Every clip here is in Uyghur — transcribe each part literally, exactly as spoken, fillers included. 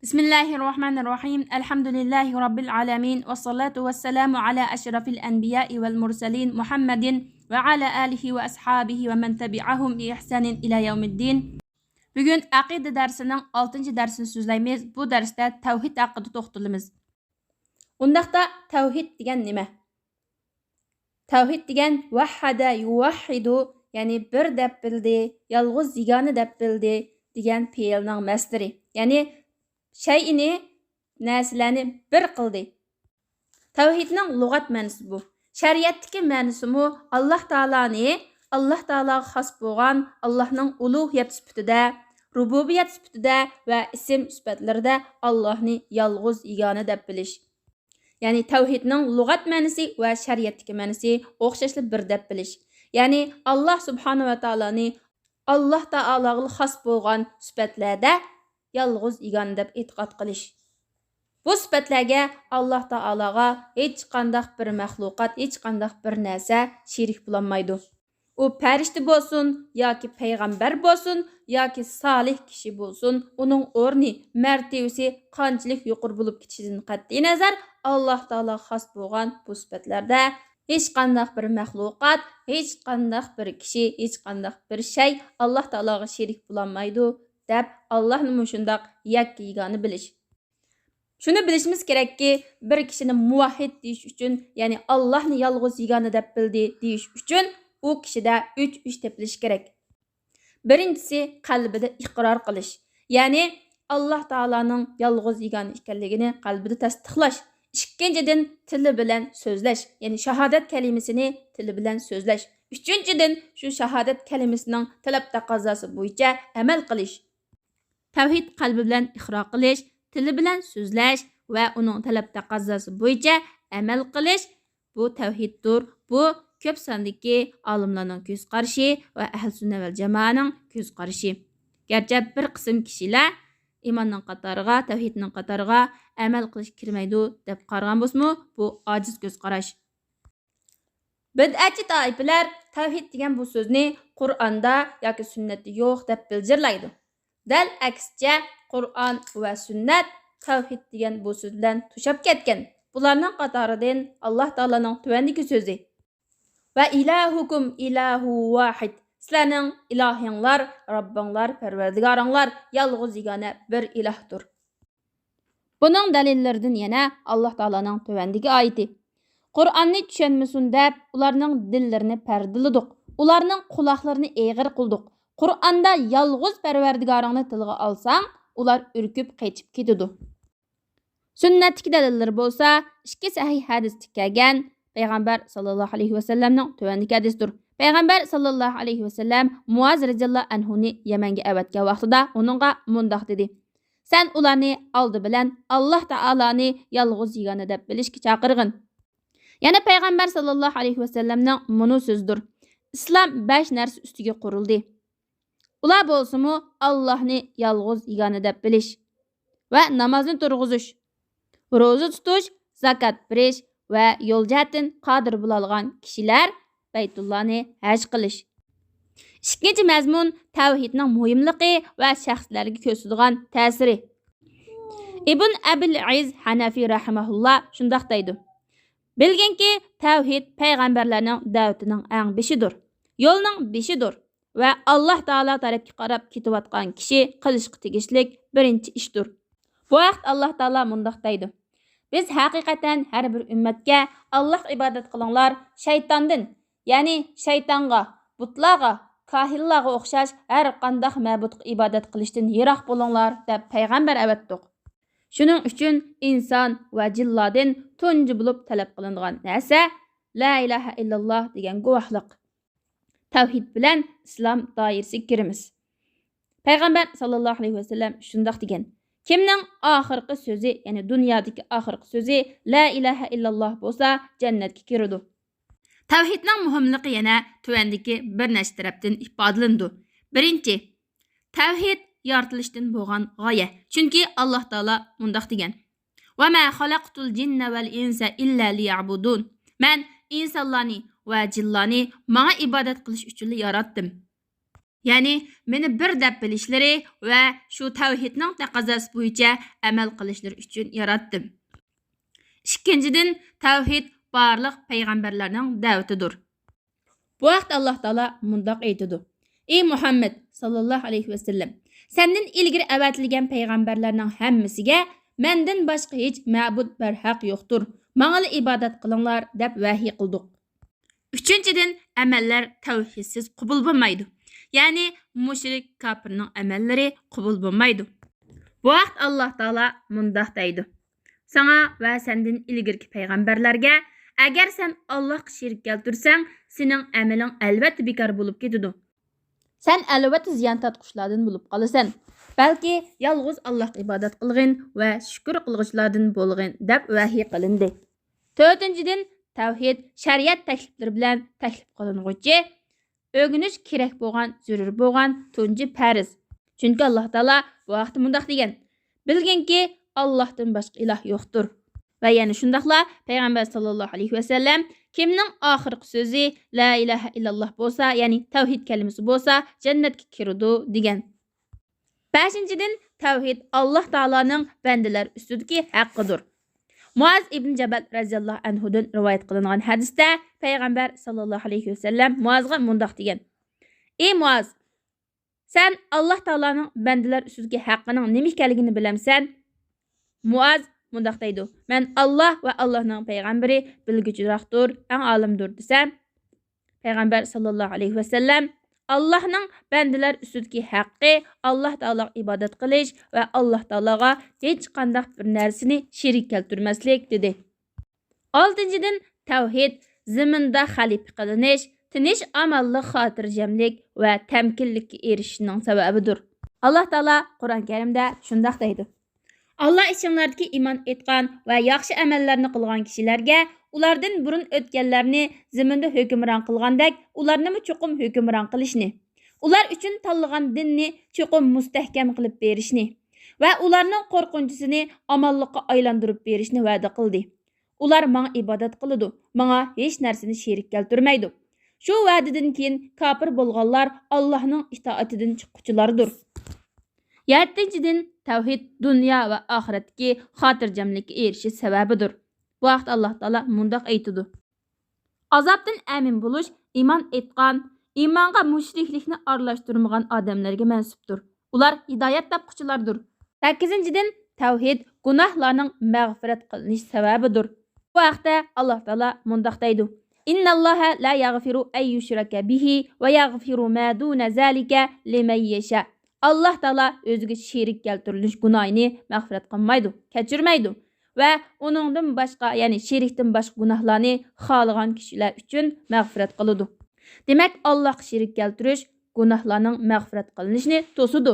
بسم الله الرحمن الرحيم. الحمد لله رب العالمين. والصلاة والسلام على أشرف الأنبياء والمرسلين محمد وعلى آله وأصحابه ومن تبعهم بإحسان إلى يوم الدين. بۈگۈن ئەقىدە دەرسىنىڭ ئالتىنچى دەرسىنى سۆزلەيمىز. بۇ دەرستە تەۋھىد ھەققىدە توختىلىمىز. ئۇنداقتا تەۋھىد دېگەن نېمە؟ تەۋھىد دېگەن ۋەھھەدە يۇۋەھھىدۇ، يەنى بىر دەپ بىلدى، يالغۇز يېگانە دەپ بىلدى دېگەن پېئىلنىڭ مەسدىرى. يەنى شەيئىنى، نەرسىلەرنى بىر قىلدى. تەۋھىدنىڭ لۇغەت مەنىسى بۇ. شەرىئەتتىكى مەنىسىمۇ ئاللاھ تائالانى، ئاللاھ تائالاغا خاس بولغان ئاللاھنىڭ ئۇلۇھىيەت سۈپىتىدە، رۇبۇبىيەت سۈپىتىدە ۋە ئىسىم سۈپەتلىرىدە ئاللاھنى يالغۇز يېگانە دەپ بىلىش. يەنى تەۋھىدنىڭ لۇغەت مەنىسى ۋە شەرىئەتتىكى مەنىسى ئوخشاشلا بىر دەپ بىلىش. يەنى ئاللاھ سۇبھانەھۇ ۋە تائالانى ئاللاھ تائالاغىلا خاس بولغان سۈپەتلەردە يالغۇز يېگانە دەپ ئېتىقاد قىلىش. بۇ سۈپەتلەرگە ئاللاھ تائالاغا ھېچقانداق بىر مەخلۇقات، ھېچقانداق بىر نەرسە شېرىك بولالمايدۇ. ئۇ پەرىشتە بولسۇن ياكى پەيغەمبەر بولسۇن ياكى سالىھ كىشى بولسۇن، ئۇنىڭ ئورنى، مەرتىۋىسى قانچىلىك يۇقىرى بولۇپ كېتىشىدىن قەتئىينەزەر، ئاللاھ تائالاغا خاس بولغان بۇ سۈپەتلەردە ھېچقانداق بىر مەخلۇقات، ھېچقانداق بىر كىشى، ھېچقانداق بىر شەي ئاللاھ تائالاغا شېرىك بولالمايدۇ دەپ، ئاللاھنى مۇشۇنداق يەككە يېگانە بىلىش. شۇنى بىلىشىمىز كېرەككى، بىر كىشىنى مۇۋەھھىد دېيىش ئۈچۈن، يەنى ئاللاھنى يالغۇز يېگانە دەپ بىلدى دېيىش ئۈچۈن، ئۇ كىشىدە ئۈچ ئىش تېپىلىشى كېرەك. بىرىنچىسى، قەلبىدە ئىقرار قىلىش، يەنى ئاللاھ تائالانىڭ يالغۇز يېگانە ئىكەنلىكىنى قەلبىدە تەستىقلاش. ئىككىنچىدىن، تىلى بىلەن سۆزلەش، يەنى شاھادەت كەلىمىسىنى تىلى بىلەن سۆزلەش. ئۈچىنچىدىن، شۇ شاھادەت كەلىمىسىنىڭ تەلەپ تەقەززاسى بويىچە ئەمەل قىلىش. تەۋھىد قەلبى بىلەن ئىقرار قىلىش، تىلى بىلەن سۆزلەش ۋە ئۇنىڭ تەلەپ تەقەززاسى بويىچە ئەمەل قىلىش، بۇ تەۋھىدتۇر. بۇ كۆپ ساندىكى ئالىملارنىڭ كۆز قارىشى ۋە ئەھلى سۈننە ۋەل جامائەنىڭ كۆز قارىشى. گەرچە بىر قىسىم كىشىلەر ئىماننىڭ قاتارىغا، تەۋھىدنىڭ قاتارىغا ئەمەل قىلىش كىرمەيدۇ دەپ قارىغان بولسىمۇ، بۇ ئاجىز كۆز قاراش. بىدئەتچى تائىپىلەر تەۋھىد دېگەن بۇ سۆزنى قۇرئاندا ياكى سۈننەتتە يوق دەپ بىلجىرلايدۇ. دەل ئەكسىچە، قۇرئان ۋە سۈننەت تەۋھىد دېگەن بۇ سۆز بىلەن توشاپ كەتكەن. بۇلارنىڭ قاتارىدىن ئاللاھ تائالانىڭ تۆۋەندىكى سۆزى: «ۋە ئىلاھۇكۇم ئىلاھۇ ۋاھىد»، سىلەرنىڭ ئىلاھىڭلار، رەببىڭلار، پەرۋەردىگارىڭلار يالغۇز يېگانە بىر ئىلاھتۇر. بۇنىڭ دەلىللىرىدىن يەنە ئاللاھ تائالانىڭ تۆۋەندىكى ئايىتى: «قۇرئاننى چۈشەنمىسۇن دەپ، ئۇلارنىڭ دىللىرىنى پەردىلىدۇق، ئۇلارنىڭ قۇلاقلىرىنى ئېغىر قىلدۇق. قۇرئاندا يالغۇز پەرۋەردىگارىڭنى تىلغا ئالساڭ، ئۇلار ئۈركۈپ قېچىپ كېتىدۇ.» سۈننەتتىكى دەلىللىرى بولسا، ئىككى سەھىھ ھەدىستە كەلگەن، پەيغەمبەر ساللاللاھۇ ئەلەيھى ۋەسەللەمنىڭ تۆۋەندىكى ھەدىسىدۇر. پەيغەمبەر ساللاللاھۇ ئەلەيھى ۋەسەللەم مۇئاز رەزىياللاھۇ ئەنھۇنى يەمەنگە ئەۋەتكەن ۋاقتىدا ئۇنىڭغا مۇنداق دېدى: «سەن ئۇلارنى ئالدى بىلەن ئاللاھ تائالانى يالغۇز يېگانە دەپ بىلىشكە چاقىرغىن.» يەنە پەيغەمبەر ساللاللاھۇ ئەلەيھى ۋەسەللەمنىڭ مۇنۇ سۆزىدۇر: «ئىسلام بەش نەرسە ئۈستىگە قۇرۇلدى.» ئۇلار بولسىمۇ ئاللاھنى يالغۇز يېگانە دەپ بىلىش ۋە نامازنى تۇرغۇزۇش، روزا تۇتۇش، زاكات بېرىش ۋە يول جەھەتتىن قادىر بولالىغان كىشىلەر بەيتۇللانى ھەج قىلىش. ئىككىنچى مەزمۇن، تەۋھىدنىڭ مۇھىملىقى ۋە شەخسلەرگە كۆرسىتىدىغان تەسىرى. ئىبن ئەبىل ئىز ھەنەفى رەھىمەھۇللا شۇنداق دەيدۇ: «بىلگىنكى، تەۋھىد پەيغەمبەرلەرنىڭ دەۋىتىنىڭ ئەڭ بېشىدۇر، يولنىڭ بېشىدۇر ۋە ئاللاھ تائالا تەرەپكە قاراپ كېتىۋاتقان كىشى قىلىشقا تېگىشلىك بىرىنچى ئىشتۇر.» بۇ ھەقتە ئاللاھ تائالا مۇنداق دەيدۇ: «بىز ھەقىقەتەن ھەر بىر ئۈممەتكە، ئاللاھقا ئىبادەت قىلىڭلار، شەيتاندىن، يەنى شەيتانغا، بۇتلارغا، كاھىنلارغا ئوخشاش ھەر قانداق مەبۇدقا ئىبادەت قىلىشتىن يىراق بولۇڭلار» دەپ پەيغەمبەر ئەۋەتتۇق. شۇنىڭ ئۈچۈن ئىنسان ۋە جىنلاردىن تۇنجى بولۇپ تەلەپ قىلىنىدىغان نەرسە لا ئىلاھە ئىللاللاھ دېگەن گۇۋاھلىق. تەۋھىد بىلەن ئىسلام دائىرىسىگە كىرىمىز. پەيغەمبەر ساللاللاھۇ ئەلەيھى ۋەسەللەم شۇنداق دېگەن: «كىمنىڭ ئاخىرقى سۆزى، يەنى دۇنيادىكى ئاخىرقى سۆزى لا ئىلاھە ئىللاللاھ بولسا، جەننەتكە كىرىدۇ.» تەۋھىدنىڭ مۇھىملىقى يەنە تۆۋەندىكى بىر نەچچە تەرەپتىن ئىپادىلىنىدۇ. بىرىنچى، تەۋھىد يارىتىلىشتىن بولغان غايە. چۈنكى ئاللاھ تائالا مۇنداق دېگەن: «ۋە مە خەلەقتۇل جىننە ۋەل ئىنسە ئىللا لىيەبۇدۇن.» مەن ئىنسانلارنى ۋە جىنلارنى ماڭا ئىبادەت قىلىش ئۈچۈنلا ياراتتىم. يەنى مېنى بىر دەپ بىلىشلىرى ۋە شۇ تەۋھىدنىڭ تەقەززاسى بويىچە ئەمەل قىلىشلىرى ئۈچۈن ياراتتىم. ئىككىنچىدىن، تەۋھىد بارلىق پەيغەمبەرلەرنىڭ دەۋىتىدۇر. بۇ ھەقتە ئاللاھ تائالا مۇنداق ئېيتىدۇ: «ئى مۇھەممەد ساللاللاھۇ ئەلەيھى ۋەسەللەم، سەندىن ئىلگىرى ئەۋەتىلگەن پەيغەمبەرلەرنىڭ ھەممىسىگە مەندىن باشقا ھېچ مەبۇد بەرھەق يوقتۇر، ماڭىلا ئىبادەت قىلىڭلار» دەپ ۋەھىي قىلدۇق. ئۈچىنچىدىن، ئەمەللەر تەۋھىدسىز قوبۇل بولمايدۇ. يەنى مۇشرىك كاپىرنىڭ ئەمەللىرى قوبۇل بولمايدۇ. بۇ ھەقتە ئاللاھ تائالا مۇنداق دەيدۇ: «ساڭا ۋە سەندىن ئىلگىرىكى پەيغەمبەرلەرگە، ئەگەر سەن ئاللاھقا شېرىك كەلتۈرسەڭ، سېنىڭ ئەمىلىڭ ئەلۋەتتە بىكار بولۇپ كېتىدۇ. سەن ئەلۋەتتە زىيان تارتقۇچىلاردىن بولۇپ قالىسەن. بەلكى يالغۇز ئاللاھقا ئىبادەت قىلغىن ۋە شۈكۈر قىلغۇچىلاردىن بولغىن» دەپ ۋەھىي قىلىندى. تۆتىنچىدىن، تەۋھىد شەرىئەت تەكلىپلىرى بىلەن تەكلىپ قىلىنغۇچى، ئۆگىنىش كېرەك بولغان، زۆرۈر بولغان تۇنجى پەرز. چۈنكى ئاللاھ تائالا بۇ ھەقتە مۇنداق دېگەن: «بىلگىنكى، ئاللاھتىن باشقا ئىلاھ يوقتۇر.» ۋە يەنە شۇنداقلا پەيغەمبەر ساللاللاھۇ ئەلەيھى ۋەسەللەم: «كىمنىڭ ئاخىرقى سۆزى لا ئىلاھە ئىللاللاھ بولسا، يەنى تەۋھىد كەلىمىسى بولسا، جەننەتكە كىرىدۇ» دېگەن. بەشىنچىدىن، تەۋھىد ئاللاھ تائالانىڭ بەندىلەر ئۈستىدىكى ھەققىدۇر. مۇئاز ئىبن جەبەل رەزىياللاھۇ ئەنھۇدىن رىۋايەت قىلىنغان ھەدىستە پەيغەمبەر ساللاللاھۇ ئەلەيھى ۋەسەللەم مۇئازغا مۇنداق دېگەن: «ئى مۇئاز، سەن ئاللاھ تائالانىڭ بەندىلەر ئۈستىدىكى ھەققىنىڭ نېمە ئىكەنلىكىنى بىلەمسەن؟» مۇئاز مۇنداق دەيدۇ: «مەن ئاللاھ ۋە ئاللاھنىڭ پەيغەمبىرى بىلگۈچىراقتۇر، ئەڭ ئالىمدۇر» دېسەم، پەيغەمبەر ساللاللاھۇ ئەلەيھى ۋەسەللەم: «ئاللاھنىڭ بەندىلەر ئۈستىدىكى ھەققى ئاللاھ تائالاغا ئىبادەت قىلىش ۋە ئاللاھ تائالاغا ھېچقانداق بىر نەرسىنى شېرىك كەلتۈرمەسلىك» دېدى. ئالتىنچىدىن، تەۋھىد زېمىندا خەلىپە قىلىنىش، تىنچ-ئامانلىق، خاتىرجەملىك ۋە تەمكىنلىككە ئېرىشىشنىڭ سەۋەبىدۇر. ئاللاھ تائالا قۇرئان كەرىمدە شۇنداق دەيدۇ: «ئاللاھ ئىچىڭلاردىكى ئىمان ئېيتقان ۋە ياخشى ئەمەللەرنى قىلغان كىشىلەرگە ئۇلاردىن بۇرۇن ئۆتكەنلەرنى زېمىندا ھۆكۈمران قىلغاندەك ئۇلارنىمۇ چوقۇم ھۆكۈمران قىلىشنى، ئۇلار ئۈچۈن تاللىغان دىننى چوقۇم مۇستەھكەم قىلىپ بېرىشنى ۋە ئۇلارنىڭ قورقۇنچىسىنى ئامانلىققا ئايلاندۇرۇپ بېرىشنى ۋەدە قىلدى. ئۇلار ماڭا ئىبادەت قىلىدۇ، ماڭا ھېچ نەرسىنى شېرىك كەلتۈرمەيدۇ. شۇ ۋەدىدىن كېيىن كاپىر بولغانلار ئاللاھنىڭ ئىتائىتىدىن چىققۇچىلاردۇر.» يەتتىنچىدىن، تەۋھىد دۇنيا ۋە ئاخىرەتتىكى خاتىرجەملىككە ئېرىشىش سەۋەبىدۇر. بۇ ھەقتە ئاللاھ تائالا مۇنداق ئېيتىدۇ: «ئازابتىن ئەمىن بولۇش ئىمان ئېيتقان، ئىمانغا مۇشرىكلىكنى ئارىلاشتۇرمىغان ئادەملەرگە مەنسۇپتۇر. ئۇلار ھىدايەت تاپقۇچىلاردۇر.» سەككىزىنچىدىن، تەۋھىد گۇناھلارنىڭ مەغپىرەت قىلىنىش سەۋەبىدۇر. بۇ ھەقتە ئاللاھ تائالا مۇنداق دەيدۇ: «إن الله لا يغفر أن يشرك به ويغفر ما دون ذلك لمن يشاء.» ئاللاھ تائالا ئۆزىگە شېرىك كەلتۈرۈلۈش گۇناھىنى مەغپىرەت قىلمايدۇ، كەچۈرمەيدۇ. ۋە ئۇنىڭدىن باشقا، يەنى شېرىكتىن باشقا گۇناھلارنى خالىغان كىشىلەر ئۈچۈن مەغپىرەت قىلىدۇ. دېمەك، ئاللاھقا شېرىك كەلتۈرۈش گۇناھلارنىڭ مەغپىرەت قىلىنىشىنى توسىدۇ.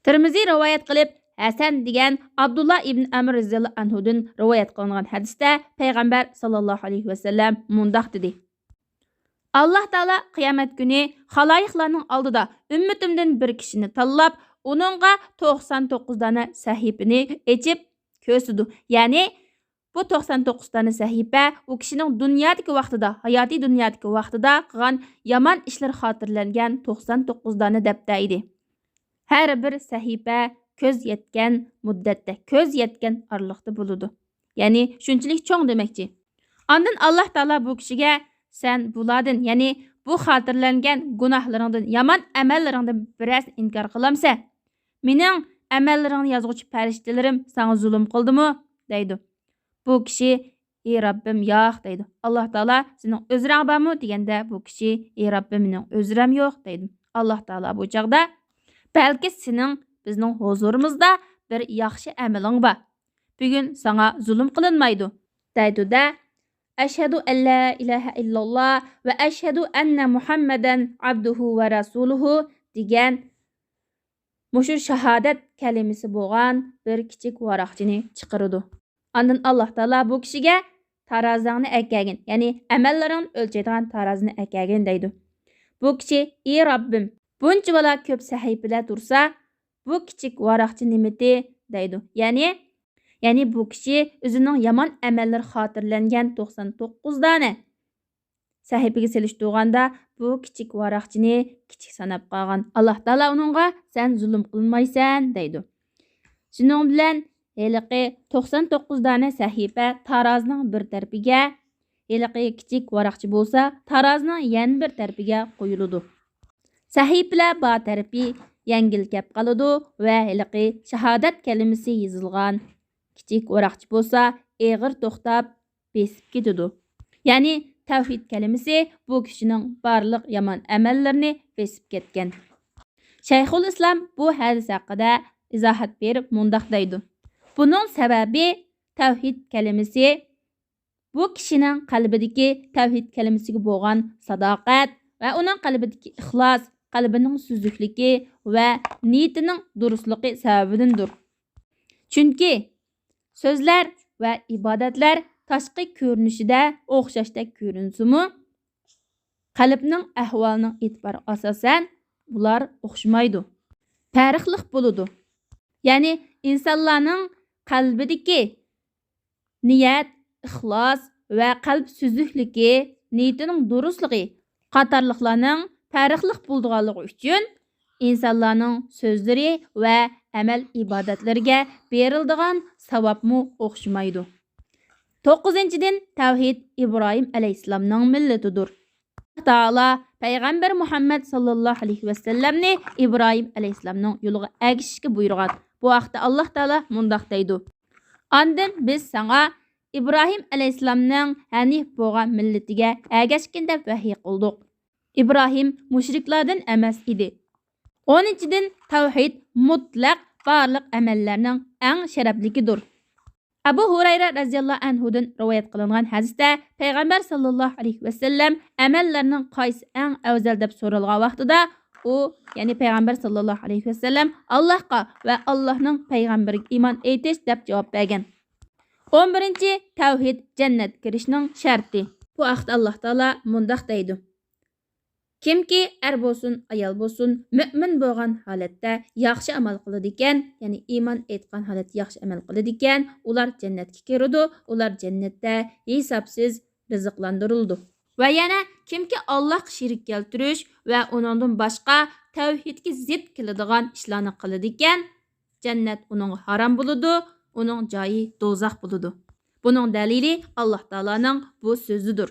تىرمىزى رىۋايەت قىلىپ، ھەسەن دېگەن ئابدۇللا ئىبن ئەمر رەزىياللاھۇ ئەنھۇدىن رىۋايەت قىلىنغان ھەدىستە پەيغەمبەر ساللاللاھۇ ئەلەيھى ۋەسەللەم مۇنداق دېدى: «ئاللاھ تائالا قىيامەت كۈنى خالايىقلارنىڭ ئالدىدا ئۈممىتىمدىن بىر كىشىنى تاللاپ، ئۇنىڭغا توقسان توققۇز دانە سەھىپىنى ئېچىپ كۆرسىتىدۇ.» يەنى بۇ توقسان توققۇز دانە سەھىپە ئۇ كىشىنىڭ دۇنيادىكى ۋاقتىدا، ھاياتىي دۇنيادىكى ۋاقتىدا قىلغان يامان ئىشلىرى خاتىرىلەنگەن توقسان توققۇز دانە دەپتەر ئىدى. ھەر بىر سەھىپە كۆز يەتكەن مۇددەتتە، كۆز يەتكەن ئارىلىقتا بولىدۇ. يەنى شۇنچىلىك چوڭ دېمەكچى. ئاندىن ئاللاھ تائالا بۇ كىشىگە: «سەن بۇلاردىن، يەنى بۇ خاتىرىلەنگەن گۇناھلىرىڭدىن، يامان ئەمەللىرىڭدىن بىرەرسىنى ئىنكار قىلامسەن؟ مېنىڭ ئەمەللىرىڭنى يازغۇچى پەرىشتىلىرىم ساڭا زۇلۇم قىلدىمۇ؟» دەيدۇ. بۇ كىشى: «ئى رەببىم، ياق» دەيدۇ. ئاللاھ تائالا: «سېنىڭ ئۆزرەڭ بارمۇ؟» دېگەندە، بۇ كىشى: «ئى رەببىم، مېنىڭ ئۆزرەم يوق» دەيدۇ. ئاللاھ تائالا بۇ چاغدا: «بەلكى سېنىڭ بىزنىڭ ھۇزۇرىمىزدا بىر ياخشى ئەمىلىڭ بار. بۈگۈن ساڭا زۇلۇم قىلىنمايدۇ» دەيدۇ-دە، «أشهد أن لا إله إلا الله وأشهد أن محمدا عبده ورسوله» دېگەن مۇشۇ شاھادەت كەلىمىسى بولغان بىر كىچىك ۋاراقچىنى چىقىرىدۇ. ئاندىن ئاللاھ تائالا بۇ كىشىگە: «تارازاڭنى ئەكەلگىن، يەنى ئەمەللىرىڭنى ئۆلچەيدىغان تارازىنى ئەكەلگىن» دەيدۇ. بۇ كىشى: «ئى رەببىم، بۇنچىۋالا كۆپ سەھىپىلەر تۇرسا، بۇ كىچىك ۋاراقچە نېمىتى؟» دەيدۇ. يەنى، يەنى بۇ كىشى ئۆزىنىڭ يامان ئەمەللىرى خاتىرىلەنگەن توقسان توققۇز دانە سەھىپىگە سېلىشتۇرغاندا، بۇ كىچىك ۋاراقچىنى كىچىك ساناپ قالغان. ئاللا تائالا ئۇنىڭغا، «سەن زۇلۇم قىلمايسەن» دەيدۇ. شۇنىڭ بىلەن ھېلىقى توقسان توققۇز دانە سەھىپە تارازىنىڭ بىر تەرىپىگە، ھېلىقى كىچىك ۋاراقچە بولسا تارازىنىڭ يەنە بىر تەرىپىگە قويۇلىدۇ. سەھىپىلەر بار تەرىپى يەڭگىل كەپ قالىدۇ ۋە ھېلىقى شاھادەت كەلىمىسى يېزىلغان كىچىك ۋاراقچە بولسا ئېغىر توختاپ بېسىپ كېتىدۇ. يەنى تەۋھىد كەلىمىسى بۇ كىشىنىڭ بارلىق يامان ئەمەللىرىنى بېسىپ كەتكەن. شەيخۇل ئىسلام بۇ ھەدىس ھەققىدە ئىزاھات بېرىپ مۇنداق دەيدۇ: بۇنىڭ سەۋەبى تەۋھىد كەلىمىسى بۇ كىشىنىڭ قەلبىدىكى تەۋھىد كەلىمىسىگە بولغان ساداقەت ۋە ئۇنىڭ قەلبىدىكى ئىخلاس، قەلبىنىڭ سۈزۈكلۈكى ۋە نىيىتىنىڭ دۇرۇسلۇقى سەۋەبىدىندۇر. چۈنكى سۆزلەر ۋە ئىبادەتلەر تاشقى كۆرۈنۈشىدە ئوخشاشتەك كۆرۈنسىمۇ، قەلبنىڭ ئەھۋالىنىڭ ئېتىبارىغا ئاساسەن ئۇلار ئوخشىمايدۇ، پەرقلىق بولىدۇ. يەنى ئىنسانلارنىڭ قەلبىدىكى نىيەت، ئىخلاس ۋە قەلب سۈزۈكلۈكى، نىيىتىنىڭ دۇرۇسلۇقى قاتارلىقلارنىڭ پەرقلىق بولىدىغانلىقى ئۈچۈن، ئىنسانلارنىڭ سۆزلىرى ۋە ئەمەل ئىبادەتلىرىگە بېرىلىدىغان ساۋابمۇ ئوخشىمايدۇ. توققۇزىنچىدىن، تەۋھىد ئىبراھىم ئەلەيھىسسالامنىڭ مىللىتىدۇر. ئاللا تائالا پەيغەمبەر مۇھەممەد ساللاللاھۇ ئەلەيھى ۋەسەللەمنى ئىبراھىم ئەلەيھىسسالامنىڭ يولىغا ئەگىشىشكە بۇيرۇغان. بۇ ھەقتە ئاللا تائالا مۇنداق دەيدۇ: ئاندىن بىز ساڭا ئىبراھىم ئەلەيھىسسالامنىڭ ھەنىف بولغان مىللىتىگە ئەگەشكىن دەپ ۋەھىي قىلدۇق. ئىبراھىم مۇشرىكلاردىن ئەمەس ئىدى. ئونىنچىدىن، تەۋھىد مۇتلەق بارلىق ئەمەللەرنىڭ ئەڭ شەرەپلىكىدۇر. ئەبۇ ھۇرەيرە رەزىياللاھۇ ئەنھۇدىن رىۋايەت قىلىنغان ھەدىستە پەيغەمبەر ساللاللاھۇ ئەلەيھى ۋەسەللەم ئەمەللەرنىڭ قايسى ئەڭ ئەۋزەل دەپ سورالغان ۋاقتىدا، ئۇ، يەنى پەيغەمبەر ساللاللاھۇ ئەلەيھى ۋەسەللەم، ئاللاھقا ۋە ئاللاھنىڭ پەيغەمبىرىگە ئىمان ئېيتىش دەپ جاۋاب بەرگەن. ئون بىرىنچى، تەۋھىد جەننەتكە كىرىشنىڭ شەرتى. بۇ ھەقتە ئاللا تائالا مۇنداق دەيدۇ: كىمكى ئەر بولسۇن، ئايال بولسۇن، مۆمىن بولغان ھالەتتە ياخشى ئەمەل قىلىدىكەن، يەنى ئىمان ئېيتقان ھالەتتە ياخشى ئەمەل قىلىدىكەن، ئۇلار جەننەتكە كىرىدۇ، ئۇلار جەننەتتە ھېسابسىز رىزىقلاندۇرۇلىدۇ. ۋە يەنە كىمكى ئاللاھقا شېرىك كەلتۈرۈش ۋە ئۇنىڭدىن باشقا تەۋھىدكە زىت كېلىدىغان ئىشلارنى قىلىدىكەن، جەننەت ئۇنىڭغا ھارام بولىدۇ، ئۇنىڭ جايى دوزاخ بولىدۇ. بۇنىڭ دەلىلى ئاللا تائالانىڭ بۇ سۆزىدۇر.